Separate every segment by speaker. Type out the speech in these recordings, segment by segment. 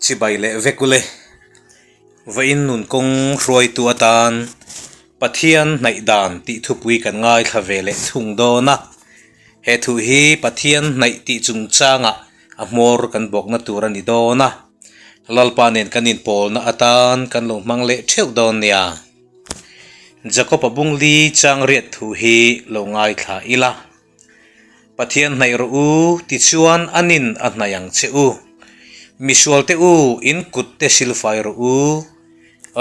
Speaker 1: Chibai leh vek ule. Vawiin nun kawng hruaitu atan Pathian hnaih dan tih thupui kan ngaithla ve leh thung dawn a. He thu hi Pathian hnaih tih chungchangah a hmawr kan bawkna tur a ni dawn a. Lalpa nen kan inpawlna atan kan lo hmang leh theuh dawn nia. Jakob-a bungli chang riat thu hi lo ngaithla ila. Pathian hnaih rawh u, tichuan a nin a hnaih ang che u. Misual te u, in kut te silfai rawh u.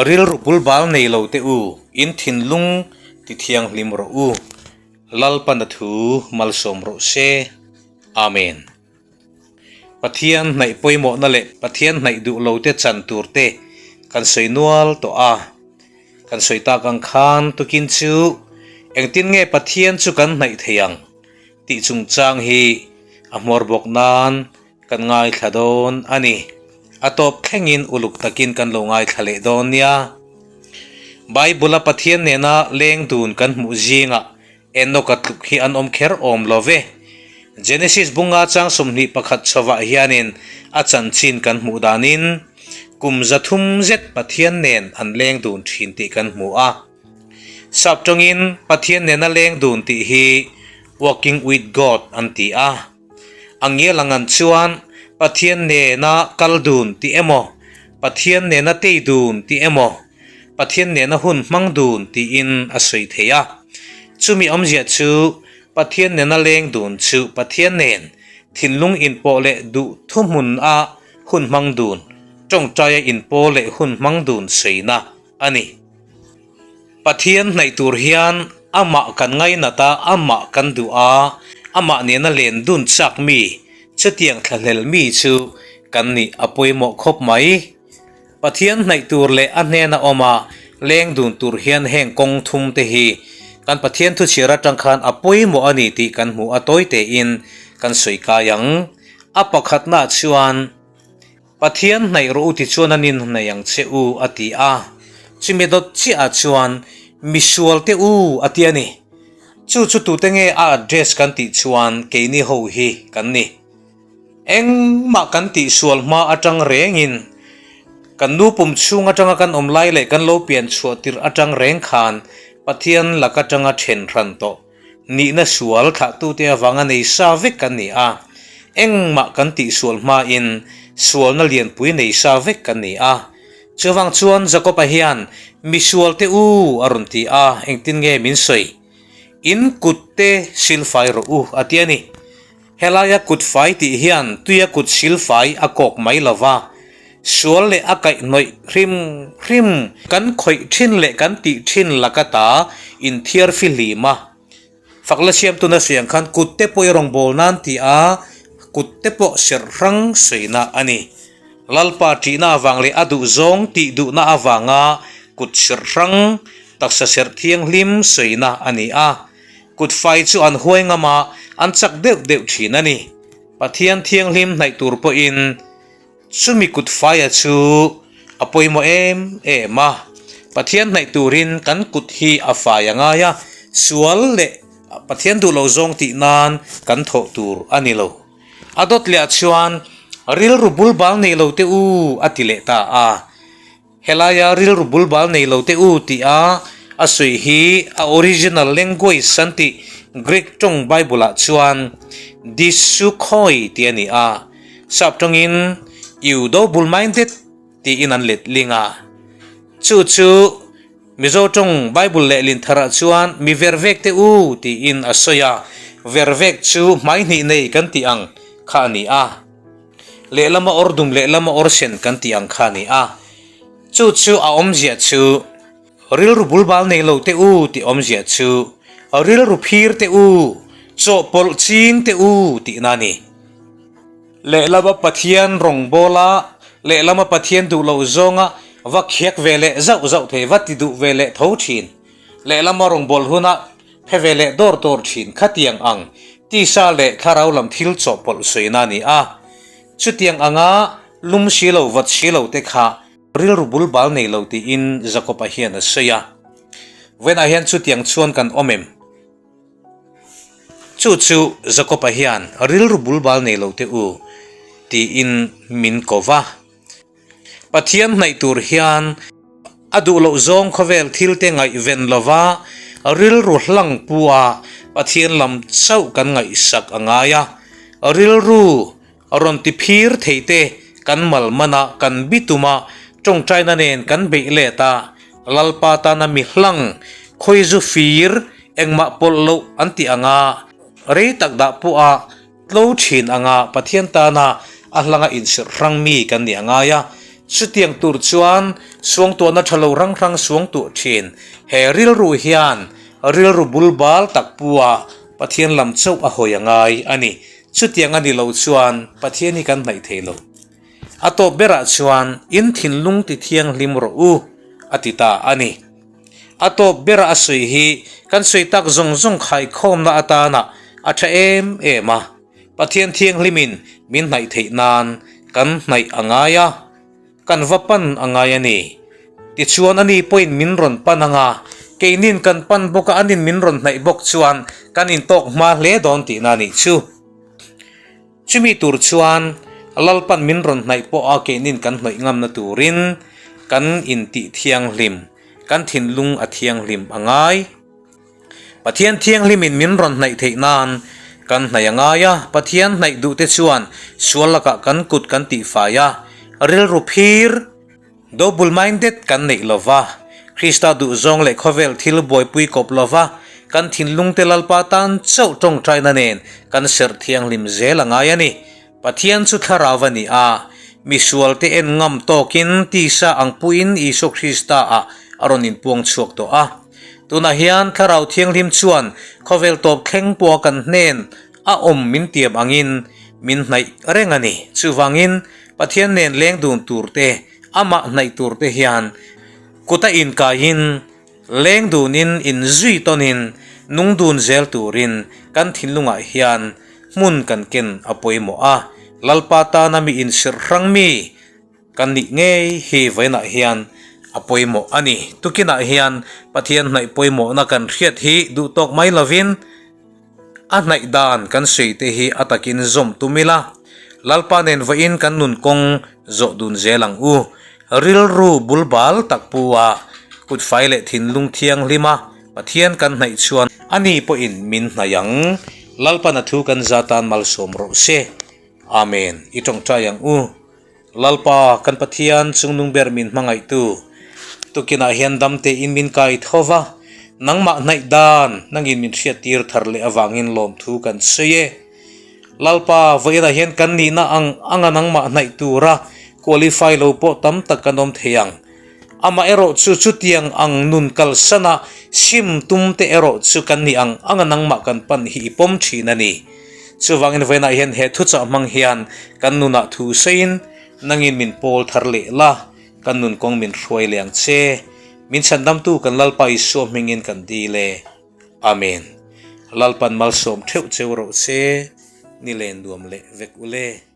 Speaker 1: Rilru bulbal nei lo te u, in thinlung ti thianghlim rawh u. Lalpana thu malsawm rawh se. Amen. Pathian hnaih pawimawhna leh Pathian hnaih duh lo te chan tur te kan sawi nual tawh a. Kan sawi tak ang khan tukin chu engtin nge Pathian chu kan hnaih thei ang tih chungchang hi a hmawr bawk nan kan ngaithla dawn a ni. A tawp thlengin uluk takin kan lo ngaithla leh dawn nia. Bible-a Pathian nena leng dun kan hmuh zingah Enoch-a tluk hi an awm kher awm lo ve. Genesis bunga chang 21 chhovah hianin a chanchin kan hmuh danin kum 300 zet Pathian nen an leng dun thin tih kan hmu a. Sap tawngin Pathian nena leng dun tih hi Walking with God an ti a. A ngial ang an chuan Pathian nena kal dun tih emaw, Pathian nena tei dun tih emaw, Pathian nena hun hmang dun tiin a sawi thei a. Chumi awmzia chu Pathian nena leng dun chu Pathian nen thinlung inpawh leh duh thuhmun a hun hmang dun, tawngtaia inpaw leh hun hmang dun sawina a ni. Pathian hnaih tur hian amah kan ngainat a, amah kan duh a, amah nena len dun chak mi, chutiang thlahlel mi chu kan nih a pawimawh khawp mai. Pathian hnaih tur leh a hnena awm a, leng dun tur hian heng kawng thum te hi kan Pathian thuchhiar atang khan a pawimawh a ni tih kan hmuh a tawi tein kan sawi kai ang. A pakhatnaah chuan. Pathian hnaih rawh u ti chuan an inhnaih ang che u, a ti a. Chumi dawt chiahah chuan, Misual te u, a ti a ni. Chu chu tute nge a address kan tih chuan keini ho hi kan ni. Engmah kan tihsual hma atang rengin, kan nu pum chhung atanga kan awm lai leh kan lo pian chhuah tirh atang reng khan Pathian lak atanga then hran tawh. Nihna sual thlahtute avanga nei sa vek kan ni a, engmah kan tihsual hmain sualna lianpui nei sa vek kan ni a. Chuvang chuan Jakob-a hian, Misualte u, a rawn ti a, engtin nge min sawi? In kutte silfai rawh u, a ti a ni. Helaia kut fai tih hian tuia kut silfai a kawk mai lo va, sual leh a kaihhnawih hrim hrim kan khawih thin leh kan tih thin laka ta inthiar fihlim a. Fakla siamtuna sawi ang khan kut te pawh i rawngbâwl nan ti a, kut te pawh serh hrang sawina a ni. Lalpa ṭihna avang leh a duhzawng tih duhna avanga kut serh hrang, taksa serh thianghlim sawina a ni a. Kut fai chu an huai ngam a, an chak deuh deuh thin a ni. Pathian thianghlim hnaih tur pawhin chumi kut faia chu a pawimawh em em a. Pathian hnaih turin kan kut hi a fai a ngai a, sual leh Pathian duh lo zawng tih nan kan thawh tur a ni lo. A dawt leh ah chuan rilru bulbal nei lo te u a ti leh ta a. Helaia rilru bulbal nei lo te u tih a a sawi hi a original language an tih Greek tawng Bible ah chuan disukhoi tih a ni a, sap tawngin you double minded tiin an let ling a. Chu chu Mizo tawng Bible lehlin tharah chuan mi vervek te u tiin a sawi a, vervek chu hmaihnih nei kan tih ang kha a ni a. Lehlama awr dum lehlama awr sen kan tih ang kha a ni a. Chu chu a awmzia chu rilru bulbal nei lo te u tih awmzia chu rilru phir te u, chawhpawlh ching te u tihna a ni. Lehlama Pathian rawngbawla lehlama Pathian duh loh zawnga va khiak ve leh zauh zauh thei va ti duh ve leh tho thin. Lehlama rawngbâwl huna phe ve leh dawr dawr thin khatiang ang tisa leh thlarau lam thil chawhpawlh sawina a ni a. Chutiang anga lum si lo vat si lo te kha rilru bulbal nei lo tiin Jakob-a hian a sawi a. Vawiinah hian chutiang chuan kan awm em? Chu chu Jakob-a hian rilru bulbal nei lo te u tiin min ko va. Pathian hnaih tur hian a duh loh zawng khawvel thilte ngaihven lova rilru hlang pu a Pathian lam chauh kan ngaihsak a ngai a. Rilru rawn ti phir thei te kan mal man a, kan bitum a, tawngtaina nen kan beih let a, Lalpa tana mi hlang, khawizu fir, engmah pawlh loh an tih anga rei tak dah pawh a tlo thin anga Pathian tana a hlanga inserh hrang mi kan nih a ngai a. Chutiang tur chuan suangtuahna tha lo hrang hrang suangtuah thin. He rilru hian rilru bul bal tak pu a Pathian lam chauh a hawi a ngai a ni. Chutiang a ni lo chuan Pathian hi kan hnaih thei lo. A tawp berah chuan in thinlung ti thianghlim rawh u a ti ta a ni. A tawp bera a sawi hi kan sawi tak zawng zawng khaikhawmna atana a tha em em a, Pathian thianghlimin min hnaih theih nan kan hnaih a ngai a, kan va pan a ngai a ni. Tichuan ani pawhin min rawn pan ang a, keinin kan pan bawk a, anin min rawn hnaih bawk chuan kan intawk hma hle dawn tihna a nih chu. Chumi tur chuan Lalpan min rawn hnaih pawh a keinin kan hnawih ngamna turin kan intih thianghlim, kan thinlung a thianghlim a ngai. Pathian thianghlimin min rawn hnaih theih nan kan hnaih a ngai a, Pathian hnaih duhte chuan sual lakah kan kut kan tihfai a, rilru phir, Double minded kan neih lova, Krista duhzawng leh khawvel thil buaipui kawp lova, kan thinlungte Lalpa tan chauh tawngtaina nen kan serh thianghlim zel a ngai a ni. Pathian chu thlarau a ni a, misualte en ngam tawkin tisa ang puiin Isua Krista ah a rawn inpuang chhuak tawh a. Tunah hian Thlarau Thianghlim chuan khawvel tawp thleng pawha kan hnen a awm min tiam angin min hnaih reng a ni. Chuvangin Pathian nen leng dun tur te, amah hnaih tur te hian kut a inkaiin leng dunin inzui tawnin nung dun zel turin kan thinlungah hian hmun kan ken a pawimawh a. Lalpa tana mi insirh hrang mi kan nih ngei hi vawiinah hian a pawimawh a ni. Tukinah hian Pathian hnaih pawimawhna kan hriat hi duh tawk mai lovin, A hnaih dan kan sawi te hi a takin zawm tum ila, Lalpa nen vawiin kan nun kawng zawh dun zel ang u. Rilru bul bal tak pu a, kut fai leh thinlung thianghlim a Pathian kan hnaih chuan ani pawhin min hnaih ang. Lalpan a thu kan za tan malsawm rawh se. Amen. I tawngtai ang u. Lalpa, kan Pathian chungnung ber min hmangaihtu, tukinah hian dam tein min kai tho va, nangmah hnaih dan nangin min hriattir thar leh avangin lawmthu kan sawi e. Lalpa, vawiinah hian kan nihna ang anga nangmah hnaih tura qualify lo pawh tam tak kan awm thei ang. Amah erawh chu chutiang ang nun kalsana sim tum te erawh chu kan nih ang anga nangmah kan pan hi i pawm thin a ni. Chuvangin vawiinah hian he thuchah hmang hian kan nunah thu sawiin nangin min pawl thar leh la, kan nun kawng min hruai leh ang che. Min chhandamtu kan Lalpa Isua hmingin kan dil e. Amen. Lalpan malsawm theuh cheu rawh se, ni len nuam leh vek ule.